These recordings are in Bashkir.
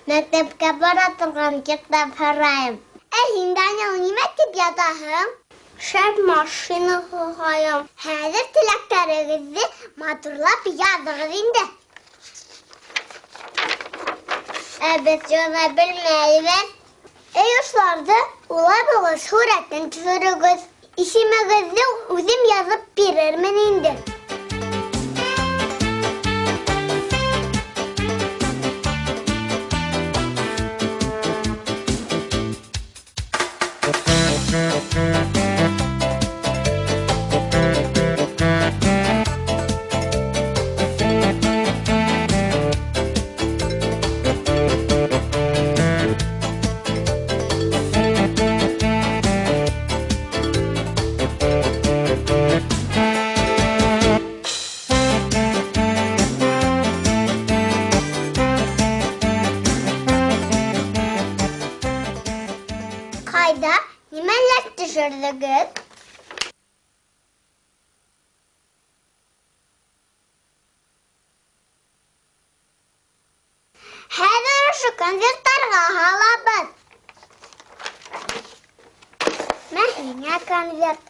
Мәктәпкә бара торған китап һорайым. Ә һин, Данил, нимә тип яҙаһың? Шәп машина һорайым. Хәҙер теләктәрегеҙҙе матурлап яҙығыҙ инде. Ә беҙ яҙа белмәйбеҙ. Эй, ошоларҙы улай булғас һүрәтен төшөрөгөҙ. Исемегеҙҙе үҙем яҙып бирермен инде. Ҡайҙа нимәләр төшөрҙөгөҙ? Хәҙер ошо конверттарға һалабыҙ. Мә һиңә конверт.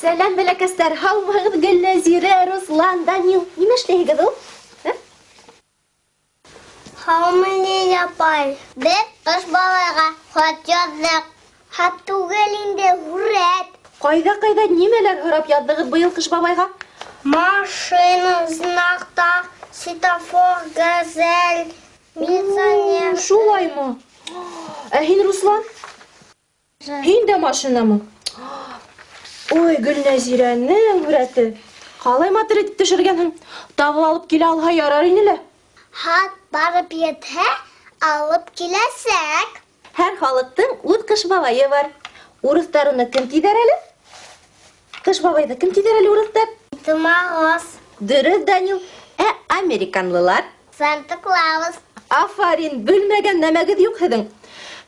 Сәләм, бәләкәстәр! Һаумыһығыҙ, Гөлнәзирә, Руслан, Данил. Нимә эшләйһегеҙ ул? Ә? Һаумы, Лиля апай. Беҙ Ҡыш бабайға хат яҙҙыҡ. Хат түгел инде, һүрәт. Ҡайҙа-ҡайҙа нимәләр һорап яҙҙығыҙ быйыл Ҡыш бабайға? Машина, знактар, светофор, газель, милиционер. Шулаймы? Ә һин, Руслан? Һин дә машинамы? Ой, Гөлнәзирәнең һүрәте. Ҡалай матур итеп төшөргәнһең. Тағы алып килә алһа ярар ине лә. Хат барып етһә, алып киләсәк. Һәр халыҡтың үҙ Ҡыш бабайы бар. Урыҫтар уны кем тиҙәр әле? Ҡыш бабайҙы кем тиҙәр әле урыҫтар? Дед Мороз. Дөрөҫ, Данил. Ә американлылар? Санта Клаус. Афарин, белмәгән нәмәгеҙ юҡ һеҙҙең.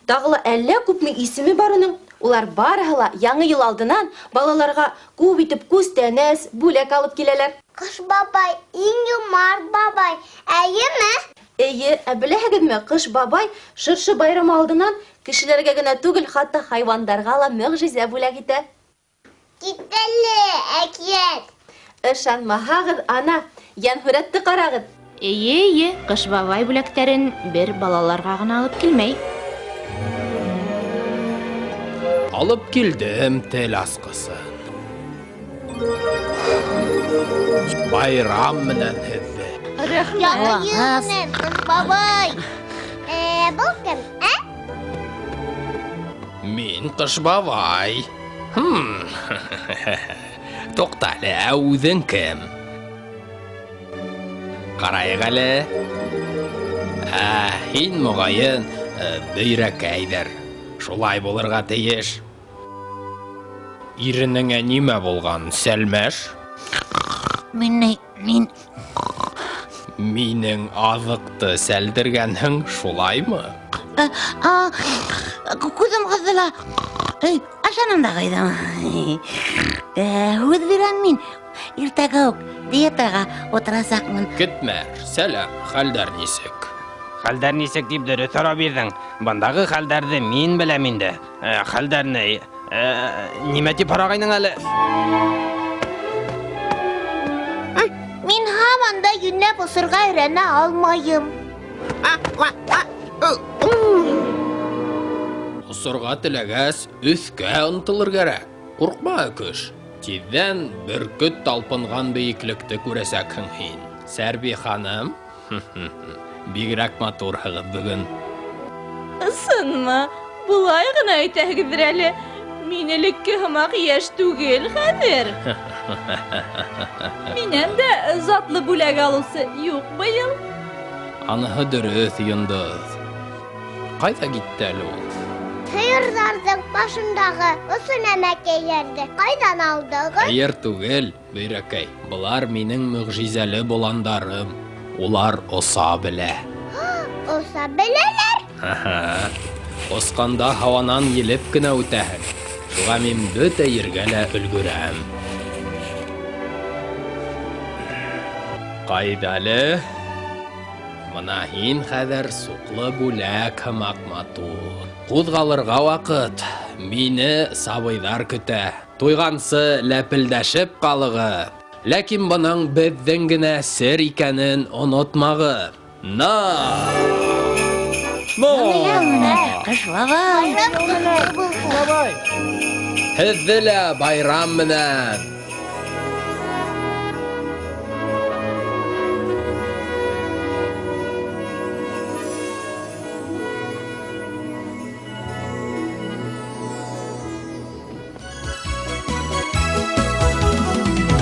Тағы ла әллә күпме исеме бар уның. Улар барыһы ла яңы йыл алдынан балаларға күп итеп күстәнәс, бүләк алып киләләр. Ҡыш бабай иң йомарт бабай, әйеме? Эйе, ә беләһегеҙме, Ҡыш бабай шыршы байрамы алдынан кешеләргә генә түгел, хатта хайуандарға ла мөғжизә бүләк итә. Китәле, әкиәт. Ышанмаһағыҙ, ана, йәнһүрәтте ҡарағыҙ. Эйе, эйе, Ҡыш бабай бүләктәрен бер балаларға ғына алып килмәй. Алып килдем тел асҡысын. Байрам менән һеҙҙе. Рәхмәт. Яңы йыл менән, Ҡыш бабай. Был кем, ә? Мин Ҡыш бабай. Туҡта әле, ә үҙең кем? Ҡарайыҡ әле. Ә, һин, моғайын, бөйрәкәйҙер. Шулай булырға тейеш. Иренеңә нимә булған, Сәлмәш? Мин ни, мин... Минең аҙыҡты сәлдергәнһең, шулаймы? Күҙем ҡыҙыла. Эй, ашаным да ҡуйҙым. Һүҙ бирәм мин. Иртәгә үк диетаға ултырасаҡмын. Көтмә, сәләм, хәлдәр нисек? Хәлдәр нисек тип дөрөҫ һорау бирҙең. Бындағы хәлдәрҙе мин беләм инде. Хәлдәрне, нимә тип һорағайның әле? Мин һаман да йүнләп осорға өйрәнә алмайым. Осорға теләгәс, өҫкә ынтылыр кәрәк. Ҡурҡма, Өкөш. Тиҙҙән бөркөт талпынған бейеклекте күрәсәкһең һин. Сәрби ханым, бигерәк матурһығыҙ бөгөн. Ысынмы? Былай ғына әйтәһегеҙҙер әле. Мин элекке һымаҡ йәш түгел хәҙер. Минән дә затлы бүләк алыусы юҡ быйыл. Аныһы дөрөҫ, Йондоҙ. Ҡайҙа китте әле ул? Һыйырҙарҙың башындағы ошо нәмәкәйҙәрҙе ҡайҙан алдығыҙ? Һыйыр түгел, бөйрәкәй. Былар минең мөғжизәле боландарым. Улар оса белә. Оса беләләр? Аһа. Осҡанда һауанан елеп кенә үтәһең. Шуға мин бөтә ергә лә өлгөрәм. Ҡайҙа әле? Мына һин хәҙер суҡлы бүләк һымаҡ матур. Ҡуҙғалырға ваҡыт. Мине сабыйҙар көтә. Туйғансы ләпелдәшеп ҡалығыҙ. Ләкин бының беҙҙең генә сер икәнен онотмағыҙ. На! Ҡыш бабай! Һеҙҙе лә байрам менән!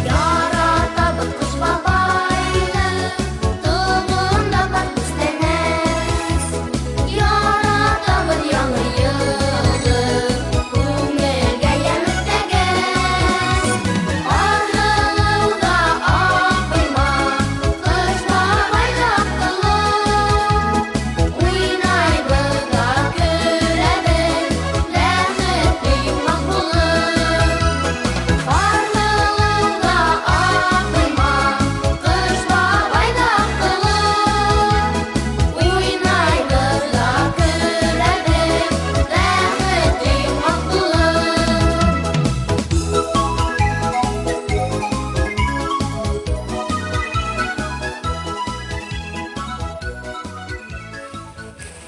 Яратабыҙ Ҡыш бабайҙы, толомонда бар күстәнәс. Яратабыҙ яңы йылды, күңелгә йәм өҫтәгәс. Ҡарлылыу ҙа аҡ ҡойма, Ҡыш бабай ҙа аҡ толоп. Уйнайбыҙ ҙа көләбеҙ, бәхетле йомғаҡ булып. Ҡарлылыу ҙа аҡ ҡойма, Ҡыш бабай ҙа аҡ толоп. Уйнайбыҙ ҙа көләбеҙ, бәхетле йомғаҡ булып.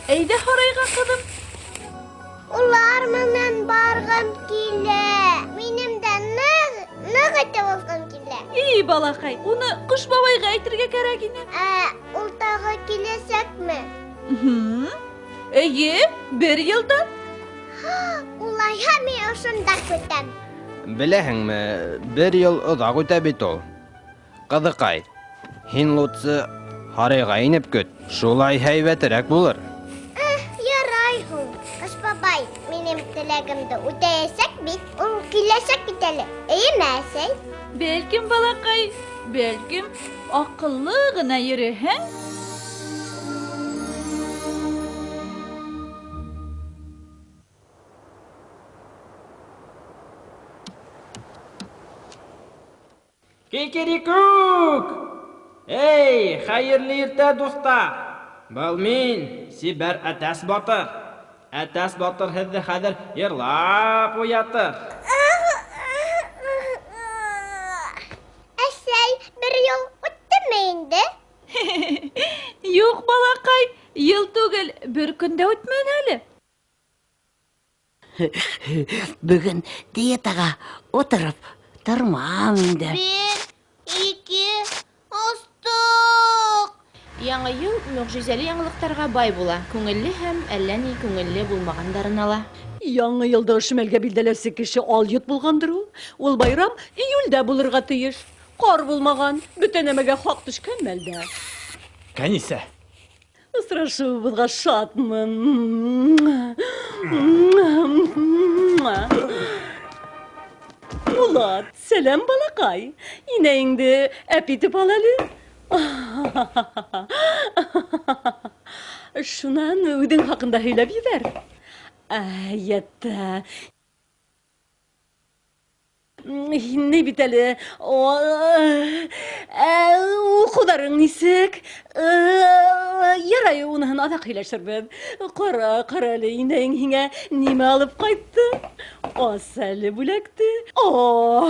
Әйҙә һарайға, ҡыҙым. Улар менән барғым килә. Минең дә ныҡ итеп алғым килә. Эй, балаҡай, уны Ҡыш бабайға әйтергә кәрәк ине. Ә, ул тағы киләсәкме? Эйе, бер йылдан. Улайһа мин ошонда көтәм. Беләһеңме, бер йыл оҙаҡ үтә бит ул. Ҡыҙыҡай, һин лутсы һарайға инеп көт. Шулай һәйбәтерәк булыр. Ярай һуң. Ҡыш бабай минең теләгемде үтәйәсәк бит. Ул киләсәк бит әле. Эйеме, әсәй? Бәлкем, балаҡай, бәлкем, аҡыллы ғына йөрөһәң. Кикерикүк! Эй, хәйерле иртә, дуҫтар! Был мин, Сибәр Әтәс Батыр. Әтәс Батыр һеҙҙе хәҙер йырлап уятыр. Әсәй, бер йыл үттеме инде? Юҡ, балаҡай, йыл түгел, бер көн дә үтмәне әле. Бөгөн диетаға ултырып тормам инде. Бер, ике, остыҡ! Яңы йыл мөғжизәле яңылыҡтарға бай була. Күңелле һәм әллә ни күңелле булмағандарына ла. Яңы йылды ошо мәлгә билдәләүсе кеше алйот булғандыр ул. Ул байрам июлдә булырға тейеш. Ҡар булмаған, бөтә нәмәгә хаҡ төшкән мәлдә. Кәнисә. Осрашыуыбыҙға шатмын. Булат, сәләм балаҡай. Инәйеңде әп итеп ал әле. Шунан үҙең хаҡында һөйләп ебәр. Әйәттә. Һин ни бит әле? Уҡыуҙарың нисек? Ярай, уныһын аҙаҡ һөйләшербеҙ. Ҡара, ҡара әле, инәйең һиңә нимә алып ҡайтты? Ас әле бүләкте. О!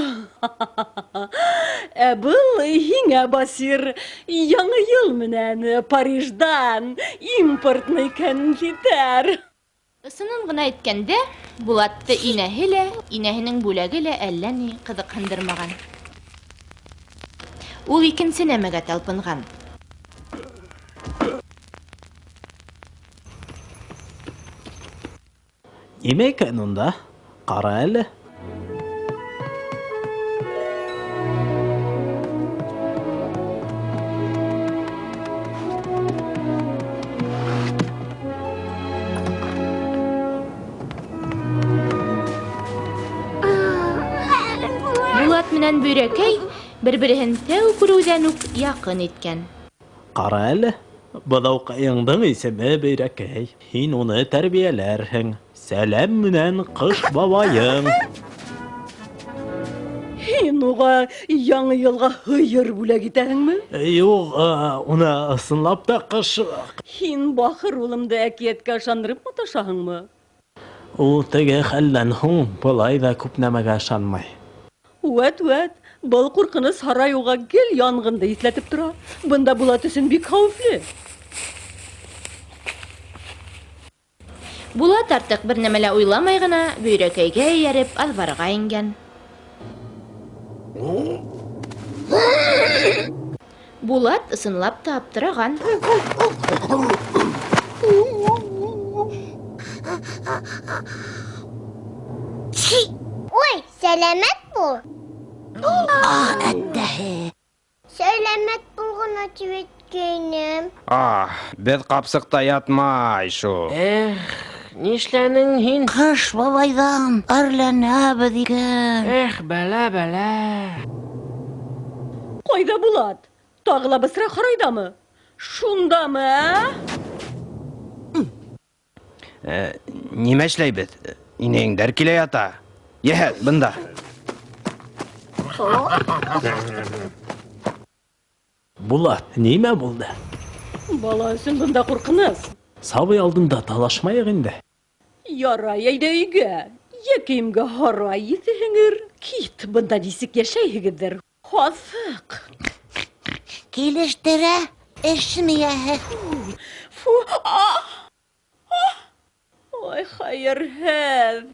Ә был һиңә, Басир, яңы йыл менән Париждан импортный кәнфиттәр. Ысынын ғына әйткәндә, Булатты инәһе лә, инәһенең бүләге лә әллә ни ҡыҙыҡһындырмаған. Ул икенсе нәмәгә талпынған. Нимә икән унда? Ҡара әле. Булат менән Бөйрәкәй бер-береһен тәү күреүҙән үк яҡын иткән. Ҡара әле, быҙауҡайыңдың исеме Бөйрәкәй. Һин уны тәрбиәләрһең. Сәләм менән Ҡыш бабайың. Һин Һин уға яңы йылға һыйыр бүләк итәһеңме? Юҡ, уны ысынлап та ҡыш... Һин бахыр улымды әкиәткә ышандырып маташаһыңмы? Ул теге хәлдән һуң былай ҙа күп нәмәгә ышанмай. Үәт, үәт, был ҡурҡыныс һарай уға гел янғынды иҫләтеп тора. Бында Булат өсөн бик хәүефле. Булат артыҡ бер нәмә лә уйламай ғына Бөйрәкәйгә эйәреп аҙбарға ингән. Булат ысынлап та аптыраған. Ой, сәләмәт бул. Ах, әттәһе. Сәләмәт бул ғына тип әйткәйнем. Ах, беҙ ҡапсыҡта ятмай шул. Эх, нишләнең һин? Ҡыш бабайҙан әрләнәбеҙ икән. Эх, бәлә, бәлә. Ҡайҙа Булат? Тағы ла бысраҡ һарайҙамы? Шундамы, ә? Нимә эшләйбеҙ? Инәйеңдәр килә ята. Йәһәт, бында. Булат, нимә булды? Бала өсөн бында ҡурҡыныс. Сабый алдында талашмайыҡ инде. Ярай, әйҙә өйгә. Йә кейемгә һарай еҫе һеңер. Кит, бында нисек йәшәйһегеҙҙер. Һаҫыҡ. Килештерә эш мейәһе. Фу, а! Ой, хәйерһеҙ.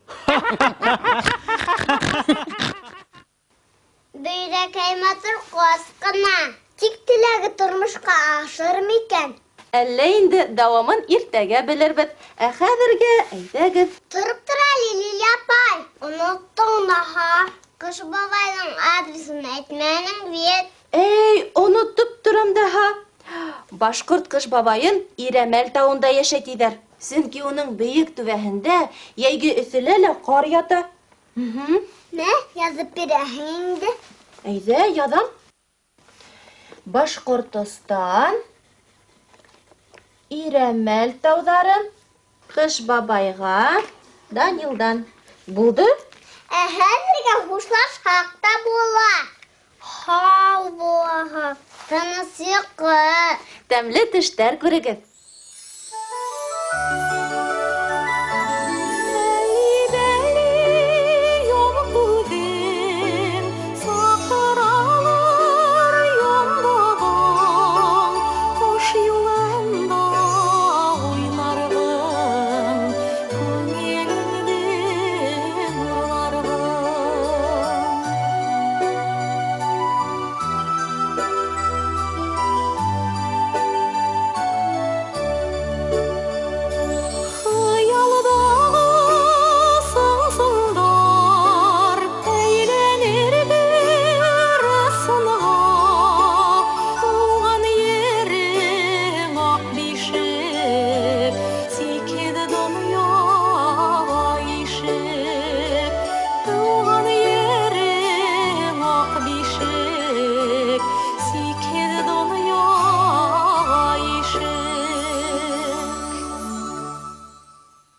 Бөйрәкәй матур ҡос ҡына. Тик теләге тормошҡа ашыр микән? Әллә инде дауамын иртәгә белербеҙ. Ә хәҙергә әйҙәгеҙ. Тороп тор әле, Лилия апай. Оноттоң даһа. Ҡыш бабайҙың адресын әйтмәнең бит. Эй, онотоп торам даһа. Башҡорт Ҡыш бабайын Ирәмәл тауында йәшәй тиҙәр. Сөнки уның бейек түбәһендә йәйге өҫөлә лә ҡар ята. Мә, яҙып бирәһең инде. Әйҙә, яҙам. Башҡортостан, Ирәмәл тауҙары, Ҡыш бабайға, Данилдан. Булды? Ә хәҙергә хушлашһаҡ та була. Һау булаһығыҙ, тыныс йоҡо. Тәмле төштәр күрегеҙ.